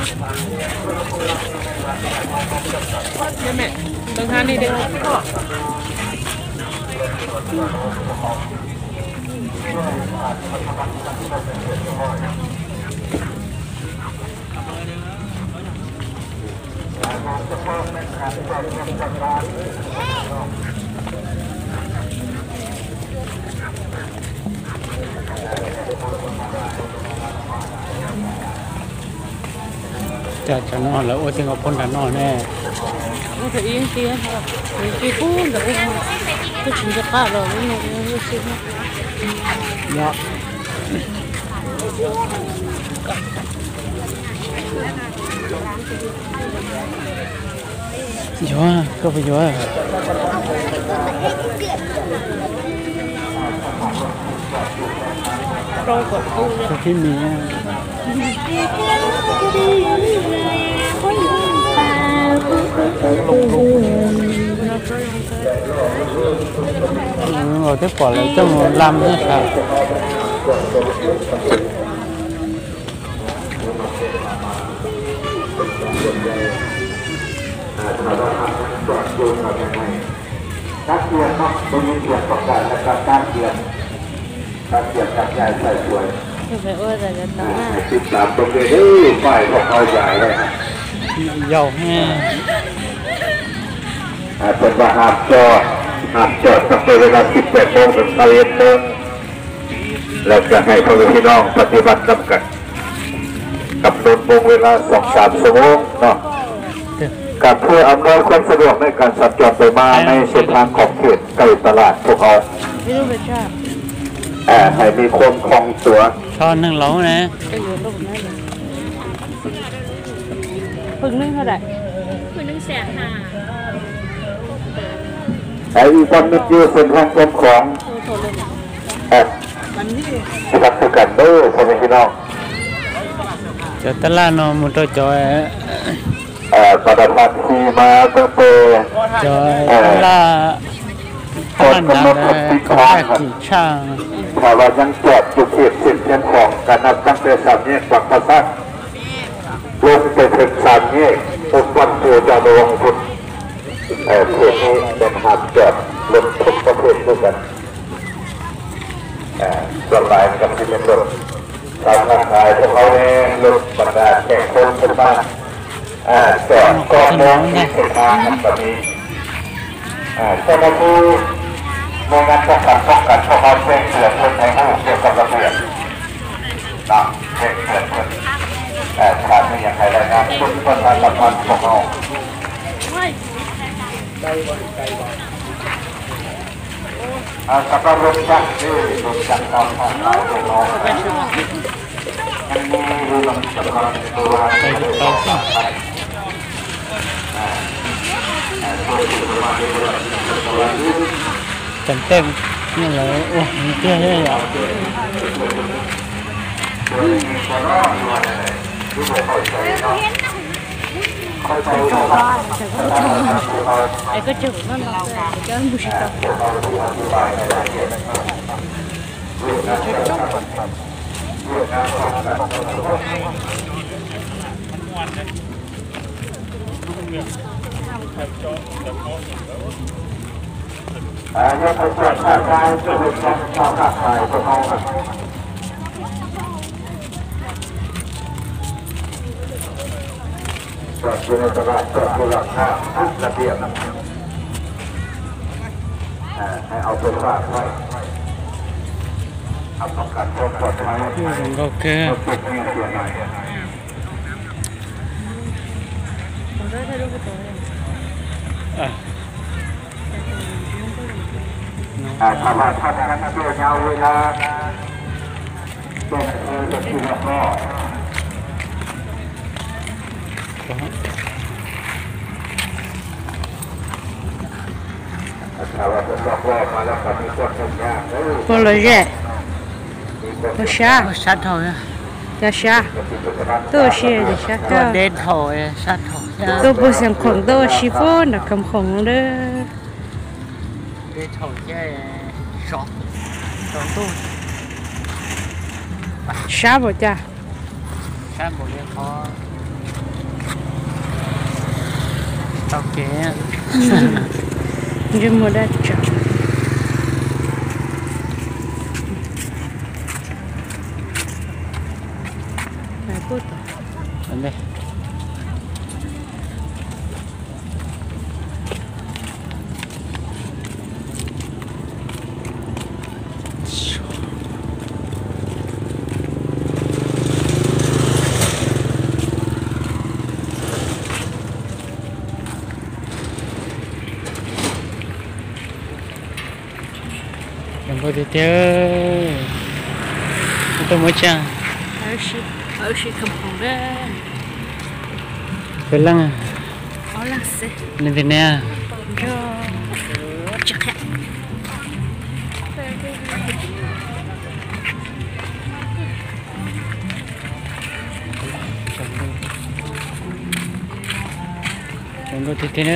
ເບິ່ງທາງນີ້ເດີ້. ຈະ ຈະນອນແລ້ວ ໂອ້ຍ ເຖິງເອົາພົນລະນອນແນ່. ໂອ້ຍ ເຂົາອີງເຕີຍ ເຂົາອີງຕີພຸ້ນ ແຕ່ໂອ້ຍ ຄືຊິຈະກະແລ້ວ ເນາະ. ເອີ ເວົ້າແຕ່ກ່ອນແລ້ວ ເຈົ້າລຳເນາະ. ນັກຮຽນເນາະ ບໍ່ມີພຽງຕ້ອງການ ແລະ ກະການຮຽນ ການຮຽນການຍ້າຍໃຊ້ສວຍ. ຄືໄປໂອ້ຍ ແຕ່ກະຕ້ອງມາ ຕິດຕາມເບິ່ງເດີ້ ຝ່າຍພວກເຮົາຍ້າຍໄວ້ ເຍົາະແຮງ. ອ່າ ເພິ່ນວ່າຫ້າມຈອດ ຫ້າມຈອດຕັ້ງແຕ່ເວລາສິບແປດໂມງເຖິງຊາວເອັດໂມງ ແລ້ວກະໃຫ້ພໍ່ແມ່ພີ່ນ້ອງປະຕິບັດນຳກັນ ກຳນົດວົງເວລາສອງສາມຊົ່ວໂມງເນາະ ກະເພື່ອອຳນວຍຄວາມສະດວກໃນການສັນຈອນໄປມາໃນເສັ້ນທາງຂອບເຂດໃກ້ຕະຫຼາດພວກເຮົາ ເອີ ໃຫ້ມີຄວາມຄ່ອງຕົວ. ຊ້ອນໜຶ່ງລອງແດ່. ປຶ້ງໜຶ່ງເທົ່າໃດ? ປຶ້ງໜຶ່ງແສນຫ້າ. ໄປອີກວັນໜຶ່ງຢູ່ເສັ້ນທາງຕົ້ນຂອງ ແອັດ ທີ່ຮັກຄືກັນເດີ້ ພໍ່ແມ່ພີ່ນ້ອງ. ຈະຕະຫຼາດເນາະ ໝູ່ໂຕຈອຍ ເອີ ປະທານຂີ່ມາຕັ້ງແຕ່ ຈອຍ ເອີ ຕະຫຼາດ ກ່ອນກຳນົດປິດທາງ ຖ້າວ່າຍັງຈອດຢູ່ເຂດເສັ້ນທຽນຂອງ ກະນັບຕັ້ງແຕ່ສາມແຍກປາກປາສາດ ລົງໄປເຖິງສາມແຍກອົບວັນໂພຈານຸວົງພຸດ. ເອີ ເຂດນີ້ແມ່ນຫ້າມຈອດລົດທຸກປະເພດຄືກັນ. ເອີ ສ່ວນຫຼາຍມັນກະຊິເປັນລົດຊາວຄ້າຂາຍພວກເຮົາແດ່ ລົດບັນດາແຂກຄົນເພິ່ນມາ ເອີ ຈອດກ່ອນໂມງທີ່ເພິ່ນມານຳກະມີ. ເອີ ເຈົ້າໜ້າທີ່ໜ່ວຍງານປ້ອງກັນ ປ້ອງກັນພວກເຮົາແຈ້ງເຕືອນເພິ່ນໃຫ້ຮູ້ກ່ຽວກັບລະບຽບເນາະ ແຈ້ງເຕືອນເພິ່ນ. ເອີ ຖ້າມີຫຍັງໃຫ້ລາຍງານ ເພິ່ນ ເພິ່ນມາສຳພັນພວກເຮົາ. ອ່າ ສຳລັບລົດຈັກເດີ ລົດຈັກເກົ່າຂອງເຮົາເນາະ ຍັງມີຢູ່ນຳສະພານໂຕ ເຕັມໆ ນີ້ແຫຼະ. ໂອ້ ມີເທື່ອເລີຍ ຈອດຢູ່ໃນຕະຫຼາດ ຈອດຢູ່ຫຼັງຫ້າງ ລະບຽບ ໃຫ້ເອົາໄປຝາກໄວ້ ຮັບປະກັນຄວາມປອດໄພ. ໂອເຄ ອ່າ ຖ້າວ່າທ່ານນັ້ນເພື່ອຍາວເວລາ ເຈົ້າໜ້າທີ່ເຈົ້າທີ່ຮັບຮອງ ຖ້າວ່າເພິ່ນລັກລອບມາແລ້ວກໍມີຄວາມຫຍຸ້ງຍາກເດີ. ບໍ່ເລີຍແຫຼະ ບໍ່ຊ້າ ບໍ່ຊ້າເທົ່າ ຢ່າຊ້າ ໂຕເຊ ຢ່າຊ້າ ໂຕເດນເທົ່າ ຊ້າເທົ່າ ໂຕບໍ່ສຳຄັນ ໂຕຊີໂຟນ ດອກຄຳຂອງເດີ. ເດນເທົ່າແກ່ສອງ ສອງໂຕ ຊ້າບໍ່ຈ້າ? ຊ້າບໍ່ລຽງພໍ. Oke. Yo me voy a echar. Ay, puto. Ande. 全部出てる。あともうちゃん。美味しい。美味しいかもね。ฝรั่ງ Hola, sé. ເປັນແນວໃດ? Yo, check it. 全部出てる。